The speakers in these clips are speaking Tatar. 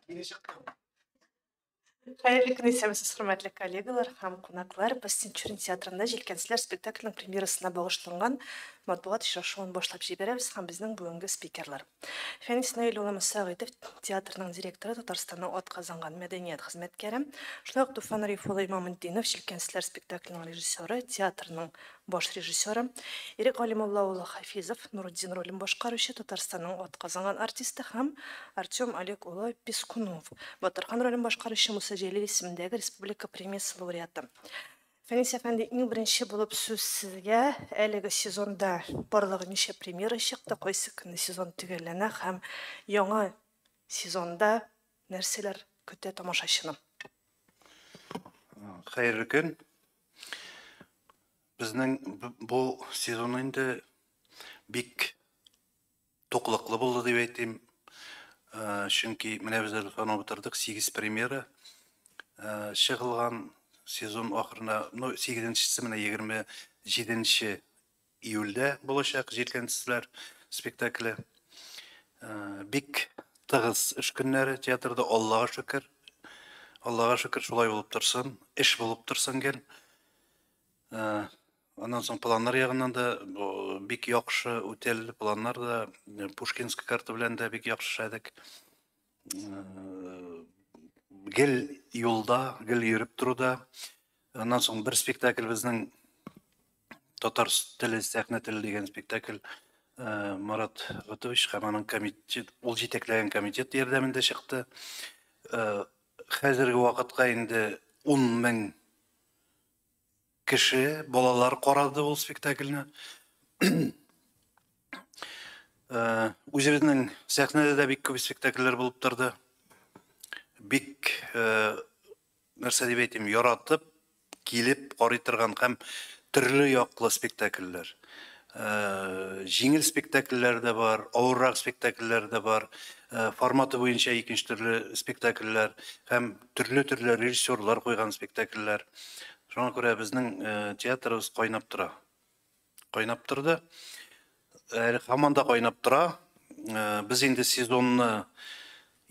Кире чыктым. Хәерле көн, исәнмесез, хөрмәтле коллегалар һәм кунаклар. Без Тинчурин театрында «Җилкәнсезләр» спектакленең премьерасына багышланган матбугат очрашуын башлап җибәрәбез һәм безнең бүгенге спикерлар: Фәнис Наил улы Мөсәгыйтов, театрның директоры, Татарстанның атказанган мәдәният хезмәткәре, шулай ук Туфан Риф улы Имаметдинов, «Җилкәнсезләр» спектакленең режиссеры, театрның баш режиссеры, Ирек Галимулла улы Хафизов, Нурутдин ролен башкаручы, Татарстанның атказанган артисты һәм Артем Олег улы Пискунов, Батырхан ролен башкаручы, Муса Җәлил исемендәге республика премиясе лауреаты. Фәнис әфәнде, иң беренче булып сүз сезгә. Әлеге сезонда барлыгы ничә премьера чыкты, кайсы көнне сезон төгәлләнә һәм яңа сезонда нәрсәләр көтә тамашачыны? Хәерле көн. Безнең бу сезон инде бик туклыклы булды дип әйтим. Чөнки менә без әле санап утырдык, 8 премьера чыгылган сезон ахырына, ну, 8-нчесе менә 27 июльдә булачак, «Җилкәнсезләр» спектакле. Бик тыгыз эш көннәре театрда, Аллага шөкер. Аллага шөкер, шулай булып торсын, эш булып торсын гел. Аннан соң планнар ягыннан да бик яхшы үтәлде планнар да, Пушкинский карта белән дә бик яхшы эшләдек. Гел юлда, гел йөреп торуда. Аннан соң бер спектакль безнең, «Татар теле сәхнә теле» дигән спектакль, Марат Гатович һәм аның комитет, ул җитәкләгән комитет ярдәмендә чыкты. Хәзерге вакытка инде 10 мең кеше, балалар карады ул спектакльне. Үзебезнең сәхнәдә дә бик күп спектакльләр булып торды. Бик, нәрсә дип әйтим, яратып, килеп карый торган һәм төрле яклы спектакльләр. Җиңел спектакльләр дә бар, авыррак спектакльләр дә бар, форматы буенча икенче төрле спектакльләр һәм төрле-төрле режиссерлар куйган спектакльләр. Шуңа күрә безнең театрыбыз кайнап тора. Кайнап торды. Әле һаман да кайнап тора. Без инде сезонны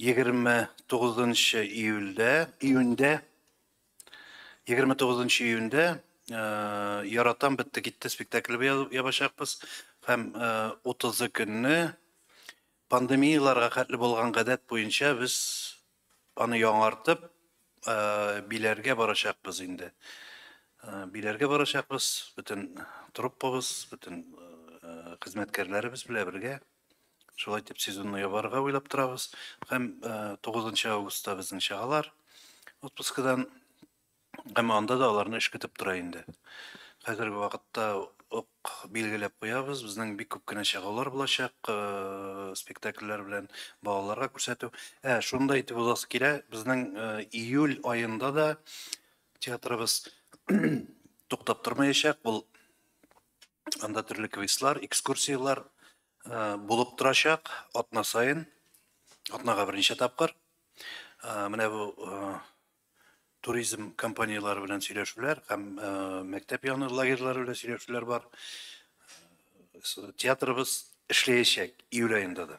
29 июльдә, июньдә, 29 июньдә «Яратам бетте китте» спектакле ябачакбыз һәм 30 көнне пандемияләргә хәтле булган гадәт буенча без аны яңартып Биләргә барачакбыз инде. Биләргә барачакбыз, бөтен труппабыз, бөтен хезмәткәрләребез белән бергә. Шулай итеп сезонны ябарга уйлап торабыз. Һәм 9 августта безнең чыгалар отпускадан. Әмма анда да аларны эш көтеп тора инде. Хәзерге вакытта ук билгеләп куябыз, безнең бик күп кенә чыгулар булачак, спектакльләр белән балаларга күрсәтү. Ә, шуны да әйтеп узасы килә, безнең июль аенда да театрыбыз туктап тормаячак. Ул анда төрле квестлар, экскурсияләр булып торачак атна саен, атнага берничә тапкыр. Менә бу туризм компанияләре белән сөйләшүләр һәм мәктәп яны лагерьлары белән сөйләшүләр бар. Театрыбыз эшләячәк июль аенда да.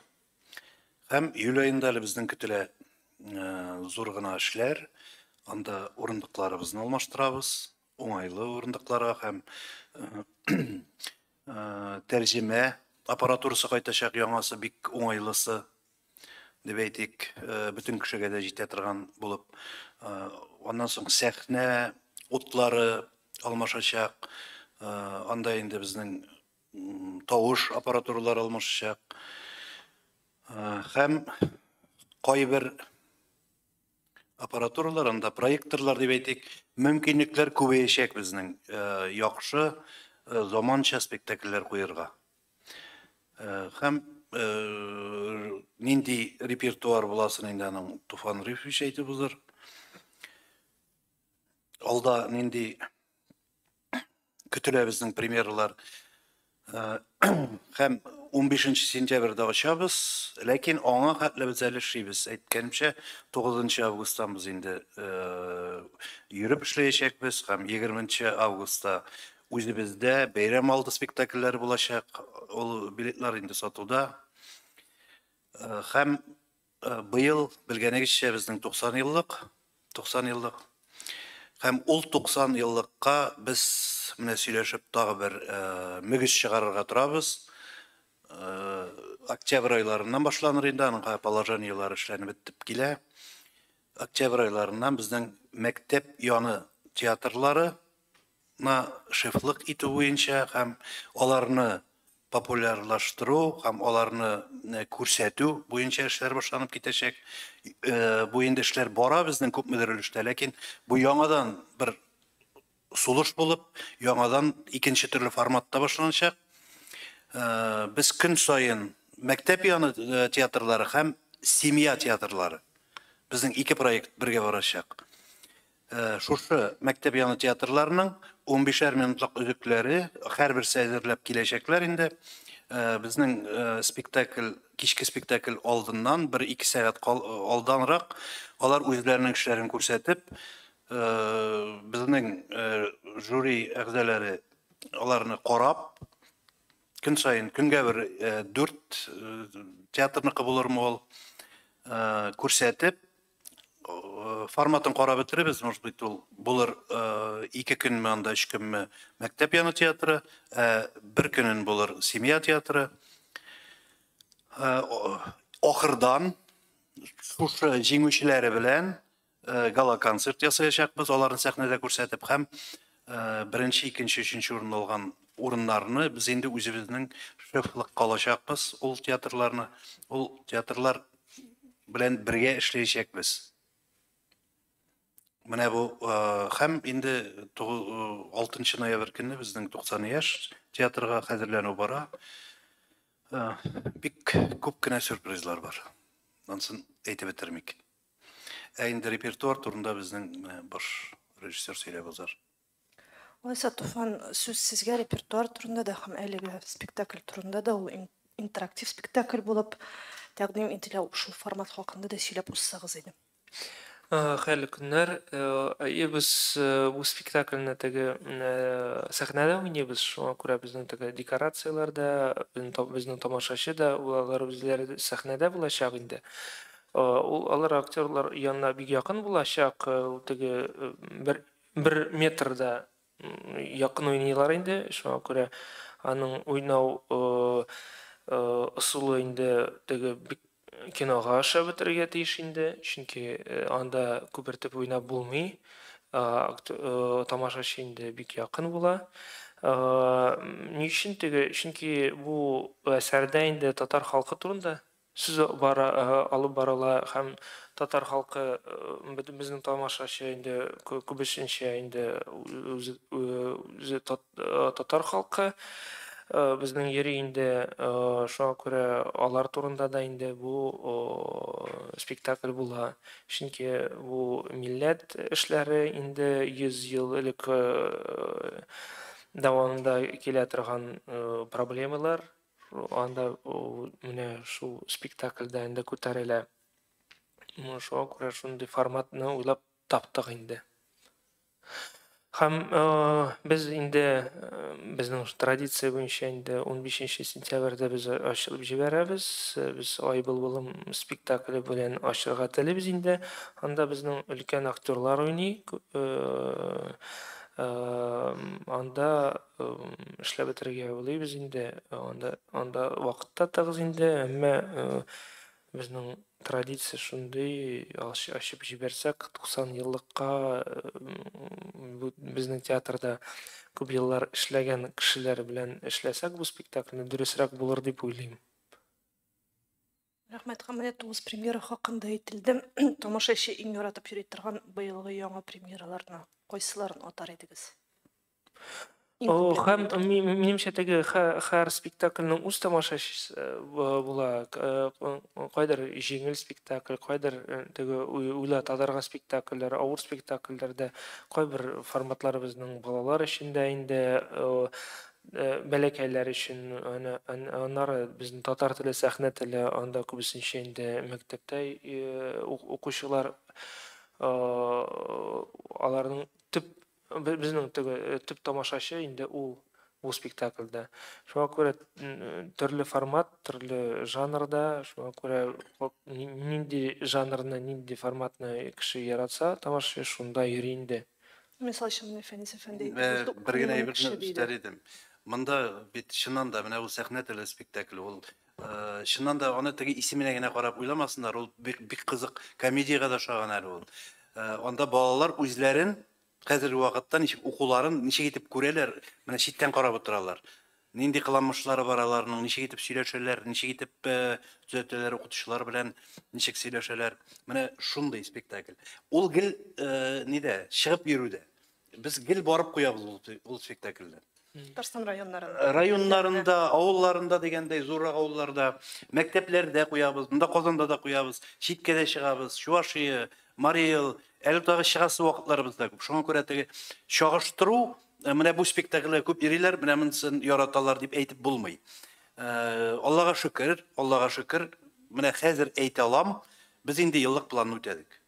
Һәм июль аенда әле безнең көтелә зур гына эшләр. Анда урындыкларыбызны алмаштырабыз, уңайлы урындыкларга, һәм тәрҗемә аппаратурасы кайтачак, яңасы, бик уңайлысы дип әйтик, бөтен кешегә дә җитә торган булып. Аннан соң сәхнә утлары алмашачак. Анда инде безнең тавыш аппаратуралары алмашачак. Һәм кайбер аппаратуралар, анда проекторлар дип әйтик, мөмкинлекләр күбәячәк безнең яхшы заманча спектакльләр куярга. Һәм нинди репертуар буласын инде аның Туфан Рифович әйтеп узыр. Алда нинди көтелә безнең премьералар. Һәм 15 сентябрьдә ачабыз, ләкин аңа хәтле без әле эшлибез. Әйткәнемчә, 9 августтан без инде йөреп эшләячәкбез һәм 20 августта үзебездә бәйрәм алды спектакльләре булачак. Ул билетлар инде сатуда. Һәм Быел, белгәнегезчә, безнең 90 еллык, 90 еллык. Һәм ул 90 еллыкка без менә сөйләшеп тагы бер мөгез чыгарырга торабыз. Октябрь айларыннан башланыр инде, аның положениеләре эшләнеп бетеп килә. Октябрь айларыннан безнең мәктәп яны театрлары на шефлык итү буенча һәм аларны популярлаштыру һәм аларны күрсәтү буенча эшләр башланып китәчәк. Бу инде эшләр бара безнең күпмедер өлештә, ләкин бу яңадан бер сулыш булып, яңадан икенче төрле форматта башланачак. Без көн саен мәктәп яны театрлары һәм семья театрлары. Безнең ике проект бергә барачак. Шушы мәктәп яны театрларының 15 минутлык өзекләре һәрберсе әзерләп киләчәкләр инде. Безнең спектакль, кичке спектакль алдыннан 1-2 сәгать алданрак алар үзләренең эшләрен күрсәтеп, безнең жюри әгъзалары аларны карап, көн саен көнгә бер 4 театрныкы булырмы ул, күрсәтеп, форматын карап бетеребез, может быть, ул булыр 2 көнме, анда 3 көнме мәктәп яны театры, бер көнен булыр семья театры. Ахырдан шушы җиңүчеләре белән гала-концерт ясаячакбыз, аларны сәхнәдә күрсәтеп һәм беренче, икенче, өченче урын алган урыннарны без инде үзебезнең шефлыкка алачакбыз, ул театрларны, ул театрлар белән бергә эшләячәкбез. Менә бу һәм инде 6 ноябрь көнне безнең 90 яшь театрга хәзерләнү бара. Бик күп кенә сюрпризлар бар. Ансын әйтеп бетермик. Ә инде репертуар турында безнең баш режиссер сөйләп узар. Алайса, Туфан, сүз сезгә репертуар турында да һәм әлеге спектакль турында да, ул интерактив спектакль булып тәкъдим ителә, шул формат хакында да сөйләп узсагыз иде. Хәерле көннәр. Без бу спектакльне теге сәхнәдә уйныйбыз, шуңа күрә безнең теге декорацияләр дә, безнең тамашачы да, алар үзләре сәхнәдә булачак инде. Ул алар актерлар янына бик якын булачак, ул теге бер метрда якын уйныйлар инде, шуңа күрә аның уйнау ысулы инде теге бик кинога аша бетерергә тиеш инде, чөнки анда күпертеп уйнап булмый, тамашачы инде бик якын була. Ни өчен теге? Чөнки бу әсәрдә инде татар халкы турында сүз алып барыла һәм татар халкы, безнең тамашачы инде күбесенчә инде үзе татар халкы безнең йөри инде, шуңа күрә алар турында да инде бу спектакль була. Чөнки бу милләт эшләре инде 100 ел элек дәвамында килә торган проблемалар, анда менә шул спектакльдә инде күтәрелә. Шуңа күрә шундый форматны уйлап таптык инде. Һәм без инде безнең традиция буенча инде 15 сентябрьдә без ачылып җибәрәбез. Без Ай былбылым спектакле белән ачырга телибез инде. Анда безнең өлкән актерлар уйный. Анда эшләп бетерергә уйлыйбыз инде. Анда вакытта тыгыз инде, әмма безнең традиция шундый, ачып җибәрсәк, 90 еллыкка безнең театрда күп еллар эшләгән кешеләр белән эшләсәк, бу спектакльне дөресрәк булыр дип уйлыйм. Рәхмәт. Һәм менә 9 премьера хакында әйтелде. Тамашачы иң яратып йөри торган быелгы яңа премьераларны кайсыларын атар идегез? Һәм минемчә теге һәр спектакльнең үз тамашачысы була. Кайдыр җиңел спектакль, кайдыр теге уйлата торган спектакльләр, авыр спектакльләрдә, кайбер форматларыбызның балалар өчен дә инде, бәләкәйләр өчен, аннары безнең татар теле, сәхнә теле, анда күбесенчә инде мәктәптә укучылар, аларның төп, безнең теге төп тамашачы инде ул бу спектакльдә. Шуңа күрә төрле формат, төрле жанрда, шуңа күрә нинди жанрны, нинди форматны кеше яратса, тамашачы шунда йөри инде. Мисал өчен, менә Фәнис әфәнде әйтте, бер генә әйберне өстәр идем. Монда бит чыннан да менә ул сәхнә теле спектакле, ул чыннан да аны теге исеменә генә карап уйламасыннар, ул бик бик кызык комедиягә дә ошаган әле ул. Анда балалар үзләрен хәзерге вакытта ничек укуларын ничек итеп күрәләр, менә читтән карап утыралар. Нинди кыланмышлары бар аларның, ничек итеп сөйләшәләр, ничек итеп төзәтәләр укытучылар белән, ничек сөйләшәләр. Менә шундый спектакль. Ул гел нидә, чыгып йөрүдә. Без гел барып куябыз ул спектакльне. Татарстан районнарында. Районнарында, авылларында дигәндәй, зуррак авылларда, мәктәпләрдә куябыз, монда Казанда да куябыз, читкә дә чыгабыз, Чувашия, Марий Эл, әле тагы чыгасы вакытларыбыз да күп. Шуңа күрә теге чагыштыру, менә бу спектакльгә күп йөриләр, менә монысын яраталар дип әйтеп булмый. Аллага шөкер, Аллага шөкер, менә хәзер әйтә алам, без инде еллык планны үтәдек.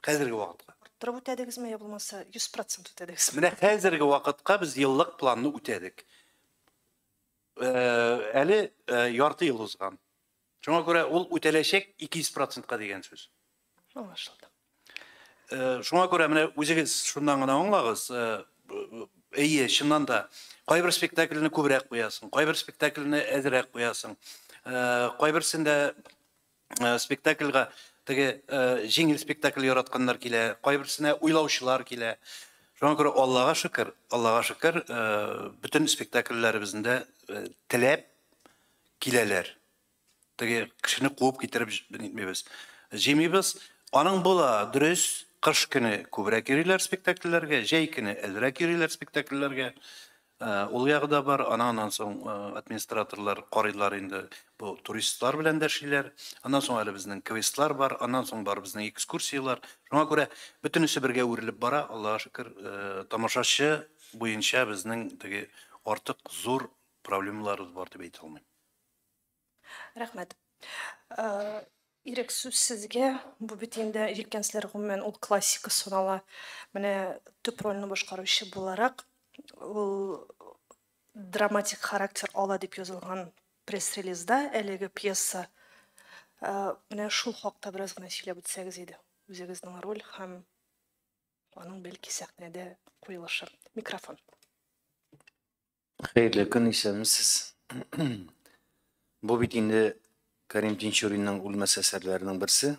Хәзерге вакытка. Арттырып үтәдегезме, я булмаса 100% үтәдегезме? Менә хәзерге вакытка без еллык планны үтәдек. Әле ярты ел узган. Шуңа күрә ул үтәләчәк 200%-ка дигән сүз. Аңлашылды. Шуңа күрә менә үзегез шуннан гына аңлагыз, әйе, чыннан да кайбер спектакльне күбрәк куясың, кайбер спектакльне әзрәк куясың. Кайберсендә спектакльгә теге җиңел спектакль яратканнар килә, кайберсенә уйлаучылар килә. Шуңа күрә Аллага шөкер, Аллага шөкер, бөтен спектакльләребездә теләп киләләр. Теге кешене куып китереп нитмибез. Җыймыйбыз. Аның була, дөрес, кыш көне күбрәк йөриләр спектакльләргә, җәй көне әзрәк йөриләр спектакльләргә. Ул ягы да бар. Аннан соң администраторлар карыйлар инде, бу туристлар белән дә эшлиләр. Аннан соң әле безнең квестлар бар, аннан соң бар безнең экскурсияләр. Шуңа күрә бөтенесе бергә үрелеп бара, Аллага шөкер, тамашачы буенча безнең теге артык зур проблемаларыбыз бар дип әйтә алмыйм. Рәхмәт. Ирек, сүз сезгә. Бу бит инде җилкәнсезләр гомумән ул классика санала. Менә төп рольне башкаручы буларак, ул драматик характер ала дип язылган пресс-релизда әлеге пьеса. Менә шул хакта бераз гына сөйләп үтсәгез иде. Үзегезнең роль һәм аның бәлки сәхнәдә куелышы. Микрофон. Хәерле көн, исәнмесез. Бу бит инде Кәрим Тинчуринның үлмәс әсәрләренең берсе.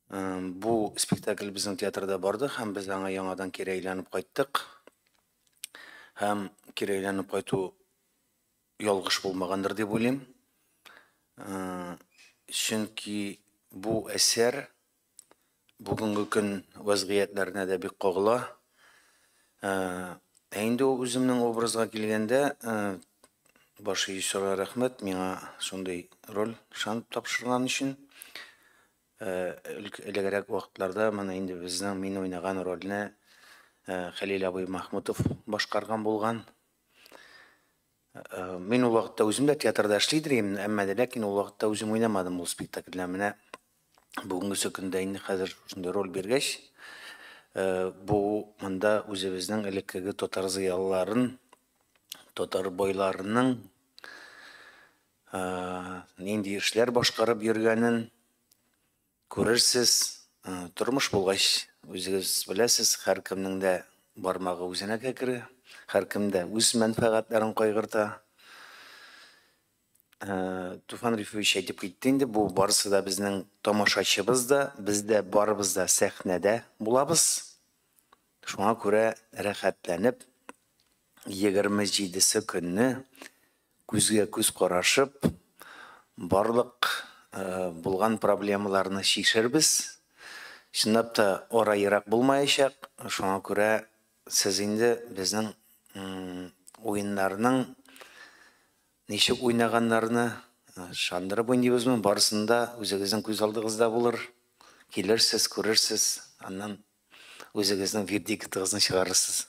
Бу спектакль безнең театрда барды һәм без аңа яңадан кире әйләнеп кайттык. Һәм кире әйләнеп кайту ялгыш булмагандыр дип уйлыйм. Чөнки бу әсәр бүгенге көн вәзгыятьләренә дә бик кагыла. Ә инде үземнең образга килгәндә, баш режиссерга рәхмәт, миңа шундый роль ышанып тапшырган өчен. Элегрәк вакытларда моны инде безнең мин уйнаган рольне Хәлил абый Махмутов башкарган булган. Мин ул вакытта үзем дә театрда эшли идем, әмма дә ләкин ул вакытта үзем уйнамадым ул спектакльдә. Менә бүгенге көндә инде хәзер шундый роль биргәч, бу монда үзебезнең элеккеге татар зыялыларын, татар байларының нинди эшләр башкарып йөргәнен күрерсез. Тормыш булгач, үзегез беләсез, һәркемнең дә бармагы үзенә кәкре, һәркем дә үз мәнфәгатьләрен кайгырта. Туфан Рифович әйтеп китте инде, бу барысы да безнең тамашачыбыз да, без дә барыбыз да сәхнәдә булабыз. Шуңа күрә рәхәтләнеп 27-се көнне күзгә күз карашып, барлык булган проблемаларны чишербез. Чынлап та ара ерак булмаячак. Шуңа күрә сез инде безнең уеннарның ничек уйнаганнарны шандырып уйныйбызмы, барысын да үзегезнең күз алдыгызда булыр. Килерсез, күрерсез, аннан үзегезнең вердиктыгызны чыгарырсыз.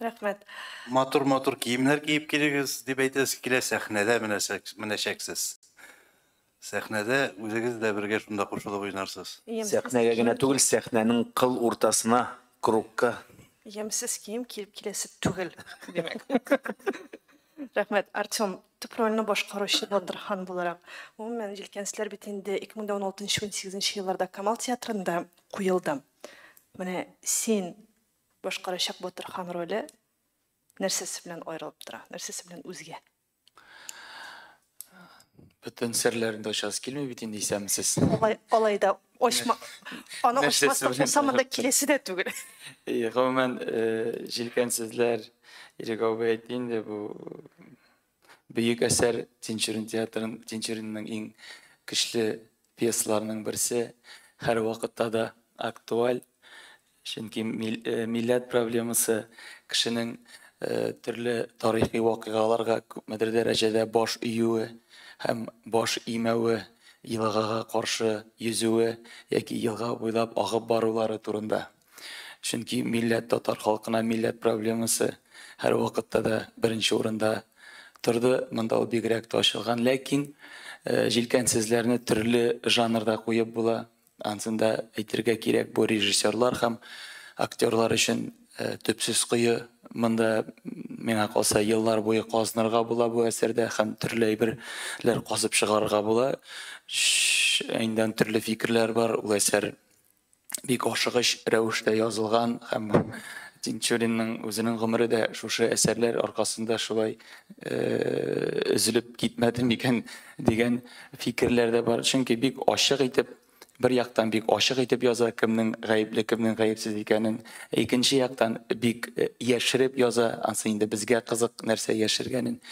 Рәхмәт. Матур-матур киемнәр киеп килегез дип әйтәсе килә, сәхнәдә менәчәксез. Сәхнәдә үзегез дә бергә шунда кушылып уйнарсыз. Сәхнәгә генә түгел, сәхнәнең кыл уртасына, кругка. Ямьсез кием киеп киләсе түгел, димәк. Рәхмәт. Артем, төп рольне башкаручы Батырхан буларак. Гомумән, Җилкәнсезләр бит инде 2016-18 елларда Камал театрында куелды. Менә син башкарачак Батырхан роле нәрсәсе белән аерылып тора, нәрсәсе белән үзгә? Бөтен серләрен дә ачасы килми бит инде, исәнмесез. Алай, алай да ачма, аны ачмастан булса монда киләсе дә түгел. И, гомумән, Җилкәнсезләр, Ирек абый әйтте инде, бу бөек әсәр, Тинчурин театрын, Тинчуринның иң көчле пьесаларының берсе, һәрвакытта да актуаль. Чөнки милләт проблемасы кешенең төрле тарихи вакыйгаларга күпмедер дәрәҗәдә баш июе һәм баш имәве, елгага каршы йөзүе яки елга буйлап агып барулары турында. Чөнки милләт, татар халкына милләт проблемасы һәрвакытта да беренче урында торды. Монда ул бигрәк тә ачылган. Ләкин җилкәнсезләрне төрле жанрда куеп була. Ансын да әйтергә кирәк, бу режиссерлар һәм актерлар өчен төпсез кое. Монда, миңа калса, еллар буе казынырга була бу әсәрдә һәм төрле әйберләр казып чыгарырга була. Инде төрле фикерләр бар. Ул әсәр бик ашыгыч рәвештә язылган һәм Тинчуринның үзенең гомере дә шушы әсәрләр аркасында шулай өзелеп китмәде микән дигән фикерләр дә бар. Чөнки бик ачык итеп, бер яктан бик ачык итеп яза, кемнең гаепле, кемнең гаепсез икәнен, икенче яктан бик яшереп яза, ансы инде безгә кызык нәрсә яшергәнен.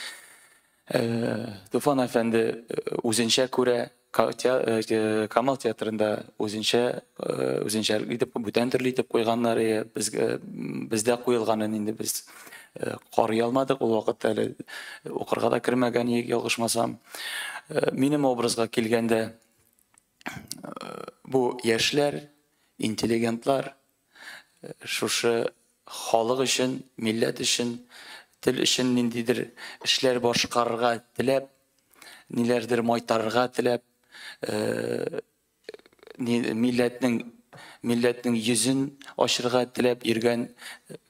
Туфан әфәнде үзенчә күрә, Камал театрында үзенчә, үзенчә итеп, бүтән төрле итеп куйганнар, безгә, бездә куелганын инде без карый алмадык, ул вакытта әле укырга да кермәгән идек, ялгышмасам. Минем образга килгәндә, бу яшьләр, интеллигентлар, шушы халык өчен, милләт өчен, тел өчен ниндидер эшләр башкарырга теләп, ниләрдер майтарырга теләп, милләтнең йөзен ачырга теләп йөргән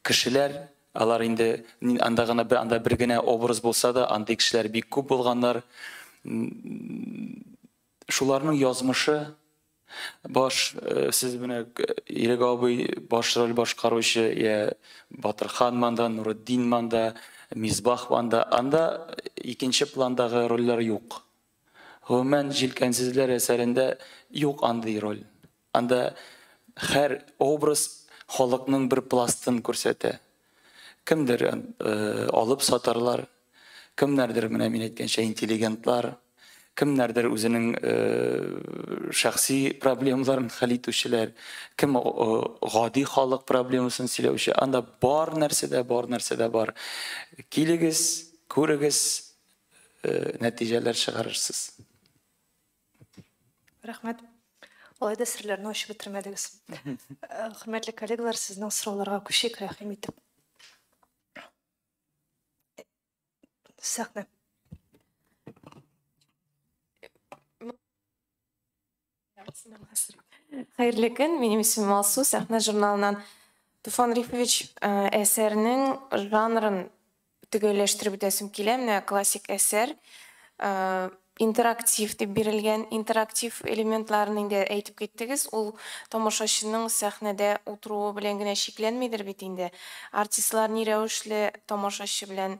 кешеләр, алар инде анда гына, анда бер генә образ булса да, андый кешеләр бик күп булганнар. Шуларның язмышы баш, сез менә Ирек абый баш роль башкаручы, я Батырхан манда, Нуретдин манда, Мисбах манда, анда икенче пландагы рольләр юк. Гомумән, Җилкәнсезләр әсәрендә юк андый роль. Анда һәр образ халыкның бер пластын күрсәтә. Кемдер алып сатарлар, кемнәрдер, менә мин әйткәнчә, интеллигентлар, кемнәрдер үзенең шәхси проблемаларын хәл итүчеләр, кем гади халык проблемасын сөйләүче. Анда бар нәрсә дә, бар нәрсә дә бар. Килегез, күрегез, нәтиҗәләр чыгарырсыз. Рәхмәт. Алай да серләрне ачып бетермәдегез. Хөрмәтле коллегалар, сезнең сорауларга күчик, рәхим итеп. Сәхнә. Хәерле көн, минем исемем Алсу, Сәхнә журналыннан. Туфан Рифович, әсәрнең жанрын төгәлләштереп үтәсем килә. Менә классик әсәр, интерактив дип бирелгән, интерактив элементларын инде әйтеп киттегез. Ул тамашачының сәхнәдә утыруы белән генә чикләнмидер бит инде. Артистлар ни рәвешле тамашачы белән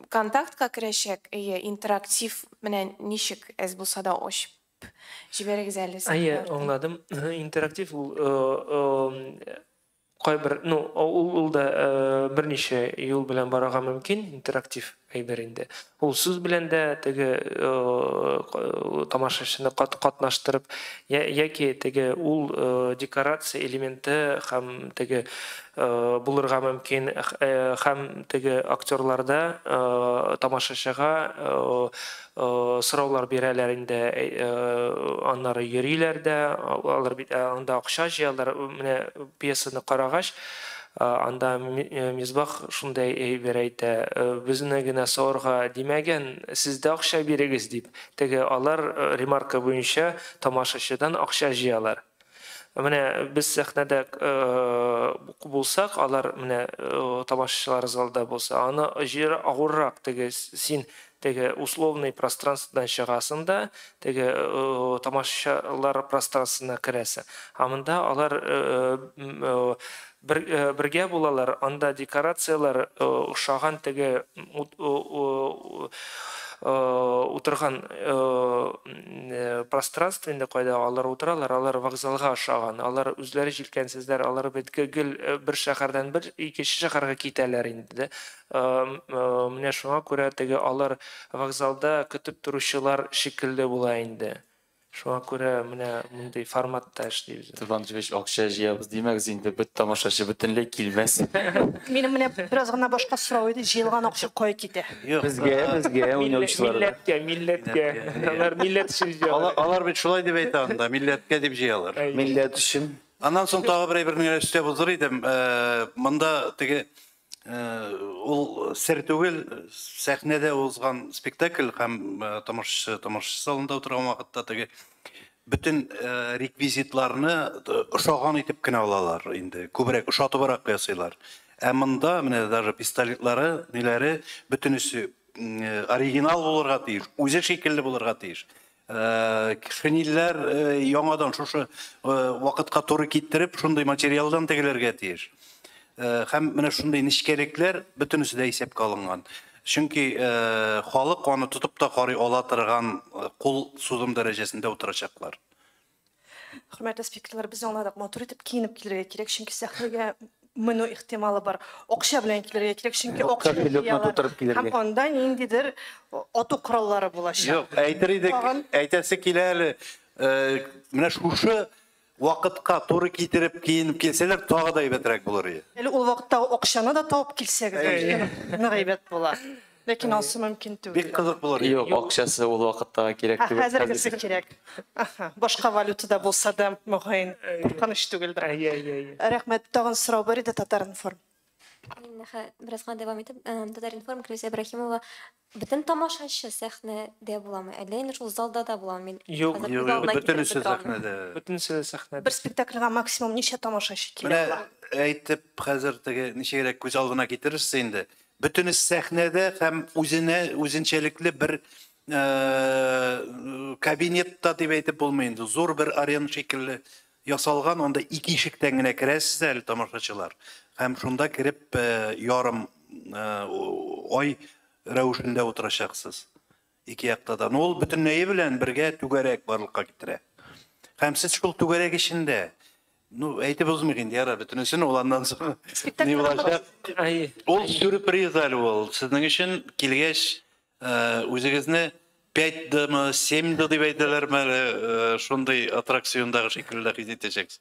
контактка керәчәк, әйе, интерактив менә ничек әз булса да ачып җибәрегез әле. Әйе, аңладым. Интерактив ул кайбер, ну, ул да берничә юл белән барырга мөмкин, интерактив әйбер инде. Ул сүз белән дә теге тамашачыны катнаштырып, яки теге ул декорация элементы һәм теге булырга мөмкин, һәм теге актерларда тамашачыга сораулар бирәләр инде, аннары йөриләр дә, алар бит анда акча җыялар. Менә пьесаны карагач, анда Мисбах шундай әйбер әйтә, безне генә сорарга димәгән, сез дә акча бирегез дип. Теге алар ремарка буенча тамашачыдан акча җыялар. Менә без сәхнәдә булсак, алар менә тамашачылар залда булса, аны җир авыррак, теге син теге условный пространстводан чыгасың да, теге тамашачылар пространствосына керәсең. Ә монда алар бергә булалар, анда декорацияләр охшаган, теге утырган пространство инде, кайда алар утыралар, алар вокзалга охшаган, алар үзләре җилкәнсезләр, алар бит гел бер шәһәрдән бер икенче шәһәргә китәләр инде. Менә шуңа күрә теге алар вокзалда көтеп торучылар шикелле була инде. Шуңа күрә менә мондый форматта эшлибез. Туфан Андреевич, акча җыябыз димәгез инде, бөт тамашачы бөтенләй килмәс. Минем менә бераз гына башка сорау иде, җыелган акча кая китә? Безгә, уйнаучыларга. Милләткә, милләткә. Алар милләт өчен җыялар. Алар бит шулай дип әйтә анда, милләткә дип җыялар. Милләт өчен. Аннан соң тагы бер әйберне генә өстәп узыр идем. Монда теге ул сер түгел, сәхнәдә узган спектакль һәм тамашачы залында утырган вакытта теге бөтен реквизитларны ошаган итеп кенә алалар инде, күбрәк ошатыбрак ясыйлар. Ә монда менә даже пистолетлары, ниләре бөтенесе оригинал булырга тиеш, үзе шикелле булырга тиеш. Шинельләр яңадан шушы вакытка туры китереп, шундый материалдан тегелергә тиеш. Һәм менә шундый нечкәлекләр бөтенесе дә исәпкә алынган. Чөнки халык аны тотып та карый ала торган кул сузым дәрәҗәсендә утырачаклар. Хөрмәтле спикерлар, без аңладык, матур итеп киенеп килергә кирәк, чөнки сәхнәгә менү ихтималы бар. Акча белән килергә кирәк, чөнки акча тутырып килергә. Һәм анда ниндидер ату кораллары булачак. Юк, әйтер идек, әйтәсе килә әле, менә шушы вакытка туры китереп киенеп килсәләр, тагы да әйбәтрәк булыр иде. Әле ул вакытта акчаны да табып килсәгез, нык әйбәт була. Ләкин алсы мөмкин түгел. Бик кызык булыр иде. Юк, акчасы ул вакытта кирәк түгел. Хәзергесе кирәк. Башка валютада булса да, мөгаен, куркыныч түгелдер. Рәхмәт. Тагын сорау бар иде, Татар-информ. Мин бераз гына дәвам итеп, Татар-информ, Клюзә Ибраһимова. Бөтен тамашачы сәхнәдә буламы? Әллә инде шул залда да буламы? Мин Юк, бөтенесе сәхнәдә. Бөтенесе сәхнәдә. Бер спектакльгә максимум ничә тамашачы килә ала? Менә әйтеп, хәзер теге ничегрәк күз алдына китерерсез инде. Бөтенесе сәхнәдә һәм үзенә үзенчәлекле бер кабинетта дип әйтеп булмый инде. Зур бер арена шикелле ясалган, анда ике ишектән генә керәсез әле тамашачылар. Һәм шунда кереп ярым ай рәвешендә утырачаксыз. Ике якта да. Ул бөтенләе белән бергә түгәрәк барлыкка китерә. Һәм сез шул түгәрәк эчендә, ну, әйтеп узмыйк инде, яра, бөтенесен ул аннан соң ни булачак. Ул сюрприз әле ул. Сезнең өчен килгәч, үзегезне 5D'мы, 7D дип әйтәләрме әле, шундый аттракциондагы шикелле хис итәчәксез.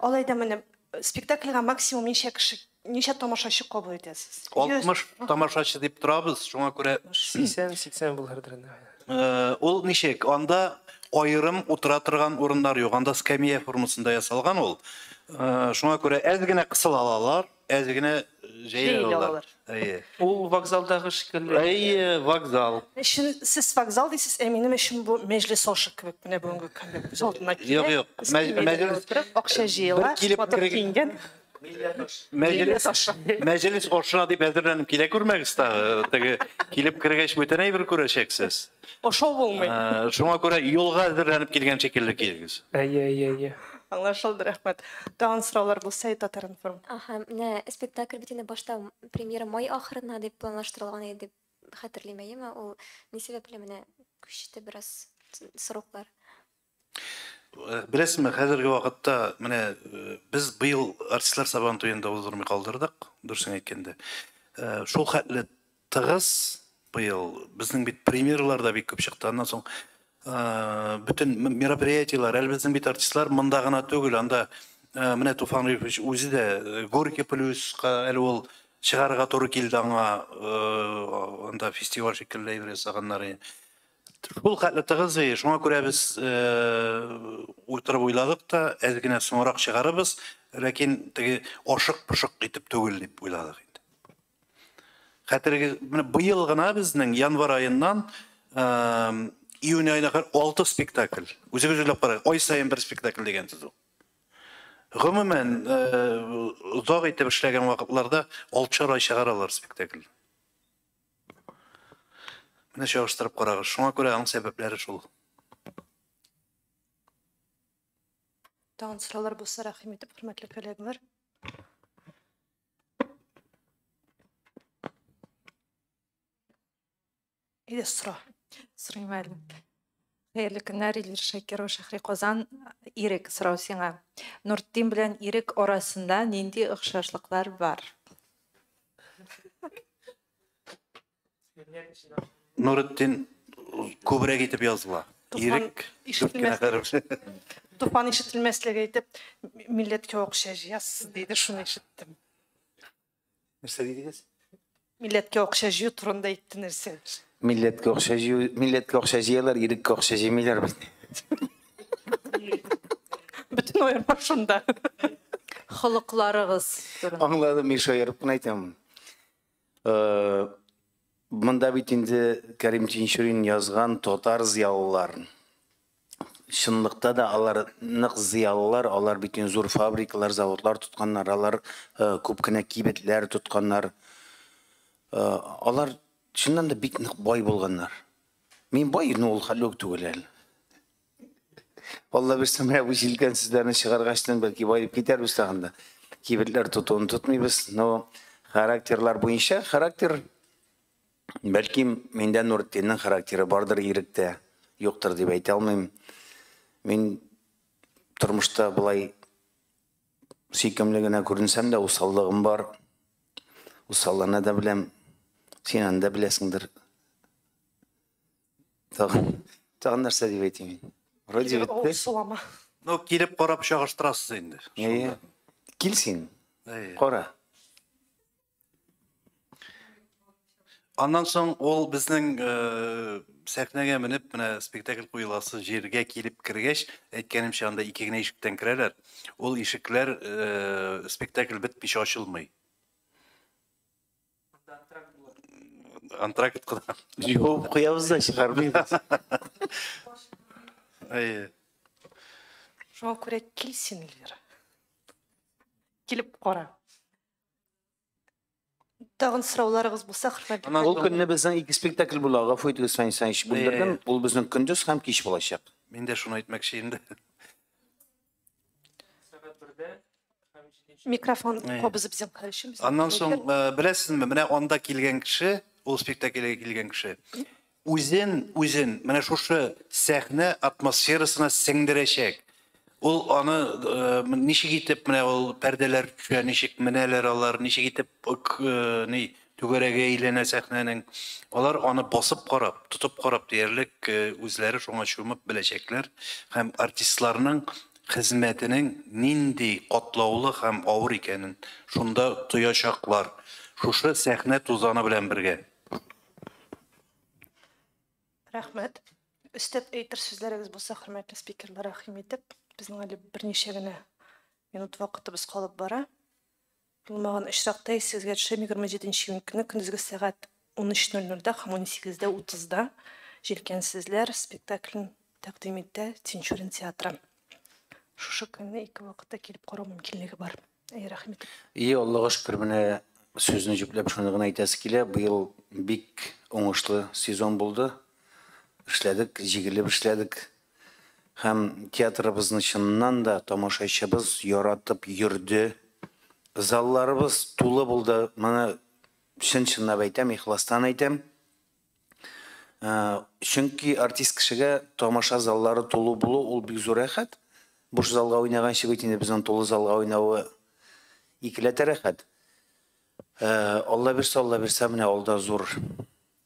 Алай да менә спектакльгә максимум ничә кеше, ничә тамашачы кабул итәсез? 60 тамашачы дип торабыз, шуңа күрә 80 булырдыр. Ул ничек? Анда аерым утыра торган урыннар юк, анда скамья формасында ясалган ул. Шуңа күрә әз генә кысыла алалар, әз генә җәелә алалар. Ул вокзалдагы шикелле. Әйе, вокзал. Өчен сез вокзал дисез, ә минем өчен бу мәҗлес ашы кебек менә бүгенге көндә күз алдына килә. Юк, юк. Мәҗлес акча җыела, матур киенгән. Мәҗлес ашына дип әзерләнеп килә күрмәгез тагы. Теге килеп кергәч бүтән әйбер күрәчәксез. Ашау булмый. Шуңа күрә юлга әзерләнеп килгән шикелле килегез. Әйе, әйе, әйе. Аңлашылды, рәхмәт. Тагын сораулар булса, Татар-информ. Аһа, менә спектакль бит инде башта премьера май ахырына дип планлаштырылган иде дип хәтерлим, әйеме? Ул ни сәбәпле менә күчте бераз сроклар? Беләсезме, хәзерге вакытта менә без быел артистлар сабан туенда уздырмый калдырдык, дөресен әйткәндә. Шул хәтле тыгыз быел безнең бит премьералар да бик күп чыкты. Аннан соң бөтен мероприятиелар, әле безнең бит артистлар монда гына түгел, анда менә Туфан Рифович үзе дә Горький плюска әле ул чыгарга туры килде аңа, анда фестиваль шикелле әйбер ясаганнар. Шул хәтле тыгыз, шуңа күрә без утырып уйладык та, әз генә соңрак чыгарыбыз, ләкин теге ашык-пошык итеп түгел дип уйладык инде. Хәтергә, менә быел гына безнең январь аеннан Июнь аена кадәр 6 спектакль. Үзегез уйлап карагыз, ай саен бер спектакль дигән сүз ул. Гомумән, озак итеп эшләгән вакытларда 6 ай чыгаралар спектакль. Менә чагыштырып карагыз. Шуңа күрә аның сәбәпләре шул. Тагын сораулар булса, рәхим итеп, хөрмәтле коллегалар. Әйдә, сора. Сорыйм әле. Хәерле көннәр, Эльвира Шакирова, Шәһри Казан. Ирек, сорау сиңа. Нуртдин белән Ирек арасында нинди охшашлыклар бар? Нуретдин күбрәк итеп языла. Ирек дүрт кенә хәреф. Туфан ишетелмәслек әйтеп, милләткә акча җыясыз диде, шуны ишеттем. Нәрсә дидегез? Милләткә акча җыю турында әйтте нәрсәдер. Милләткә акча җыю, милләткә акча җыялар, иреккә акча җыймыйлар бит. Бөтен аерма шунда. Холыкларыгыз турында. Аңладым, мин шаярып кына әйтәм. Монда бит инде Кәрим Тинчурин язган татар зыялыларын. Чынлыкта да алар нык зыялылар, алар бит инде зур фабрикалар, заводлар тотканнар, алар күп кенә кибетләр тотканнар. Алар чыннан да бик нык бай булганнар. Мин бай, но ул хәлле үк түгел әле. Алла бирсә, менә бу җилкәнсезләрне чыгаргачтан бәлки баеп китәрбез тагын да. Кибетләр тотуын тотмыйбыз, но характерлар буенча характер, бәлки миндә Нуретдиннең характеры бардыр, Иректә юктыр дип әйтә алмыйм. Мин тормышта болай сөйкемле генә күренсәм дә, усаллыгым бар. Усаллана да беләм. Син аны да беләсеңдер. Тагын, тагын нәрсә дип әйтим мин? Вроде бетте. Сулама. Ну, килеп карап чагыштырасыз инде. Әйе. Кил син. Кара. Аннан соң ул безнең сәхнәгә менеп, менә спектакль куеласы җиргә килеп кергәч, әйткәнемчә, анда ике генә ишектән керәләр. Ул ишекләр спектакль бетмичә ачылмый. Антракт кына. Җавап куябыз да чыгармыйбыз. Әйе. Шуңа күрә кил син, Эльвира. Килеп кара. Тагын сорауларыгыз булса, хөрмәтле Ул көнне безнең ике спектакль була. Гафу итегез, Фәнис Фәнич, бүлдердем. Ул безнең көндез һәм кич булачак. Мин дә шуны әйтмәкче инде. Микрофон кабызып зинһар өчен. Аннан соң, беләсезме, менә анда килгән кеше, ул спектакльгә килгән кеше, үзен, үзен менә шушы сәхнә атмосферасына сеңдерәчәк. Ул аны ничек итеп менә ул пәрдәләр төшә, ничек менәләр алар, ничек итеп ни түгәрәге әйләнә сәхнәнең. Алар аны басып карап, тотып карап диярлек үзләре шуңа чумып беләчәкләр һәм артистларның хезмәтенең нинди катлаулы һәм авыр икәнен шунда тоячаклар. Шушы сәхнә тузаны белән бергә. Рәхмәт. Өстәп әйтер сүзләрегез булса, хөрмәтле спикерлар, рәхим итеп, безнең әле берничә генә минут вакытыбыз калып бара. Булмаган очракта исегезгә төшерәм, 27 июнь көне көндезге сәгать 13:00-да һәм 18:30-да Җилкәнсезләр спектаклен тәкъдим итә Тинчурин театры. Шушы көнне ике вакытта килеп карау мөмкинлеге бар. Әй, рәхим итеп. И, Аллага шөкер, менә сүзне җөпләп шуны гына әйтәсе килә. Быел бик уңышлы сезон булды. Эшләдек, җигелеп эшләдек. Һәм театрыбызны чыннан да тамашачыбыз яратып йөрде. Залларыбыз тулы булды. Моны чын-чынлап әйтәм, ихластан әйтәм. Чөнки артист кешегә тамаша заллары тулы булу ул бик зур рәхәт. Буш залга уйнаганчы бит инде безнең тулы залга уйнавы икеләтә рәхәт. Алла бирсә, Алла бирсә, менә алда зур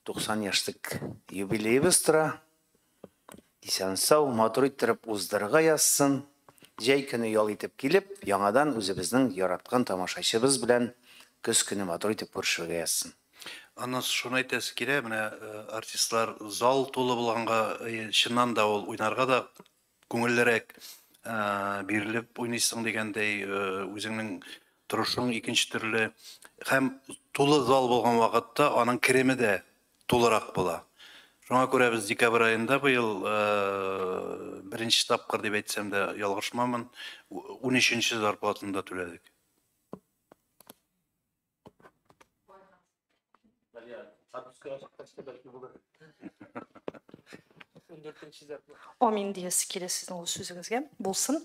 90 яшьлек юбилеебыз тора. Исән сау, матур иттереп уздырырга язсын. Җәй көне ял итеп килеп, яңадан үзебезнең яраткан тамашачыбыз белән көз көне матур итеп күрешергә язсын. Аннан шуны әйтәсе килә, менә артистлар зал тулы булганга, чыннан да ул уйнарга да күңеллерәк, бирелеп уйныйсың дигәндәй, үзеңнең торышың икенче төрле. Һәм тулы зал булган вакытта аның кереме дә тулырак була. Шуңа күрә без декабрь аенда быел беренче тапкыр дип әйтсәм дә ялгышмамын, 13нче зарплатаны да түләдек. Амин диясе килә сезнең ул сүзегезгә. Булсын.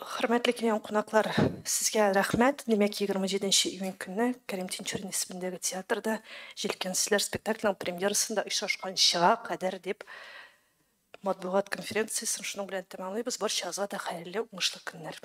Хөрмәтле килгән кунаклар, сезгә рәхмәт. Димәк, 27 июнь көнне Кәрим Тинчурин исемендәге театрда Җилкәнсезләр спектакленең премьерасында очрашканчыга кадәр дип матбугат конференциясен шуның белән тәмамлыйбыз. Барчагызга да хәерле, уңышлы көннәр.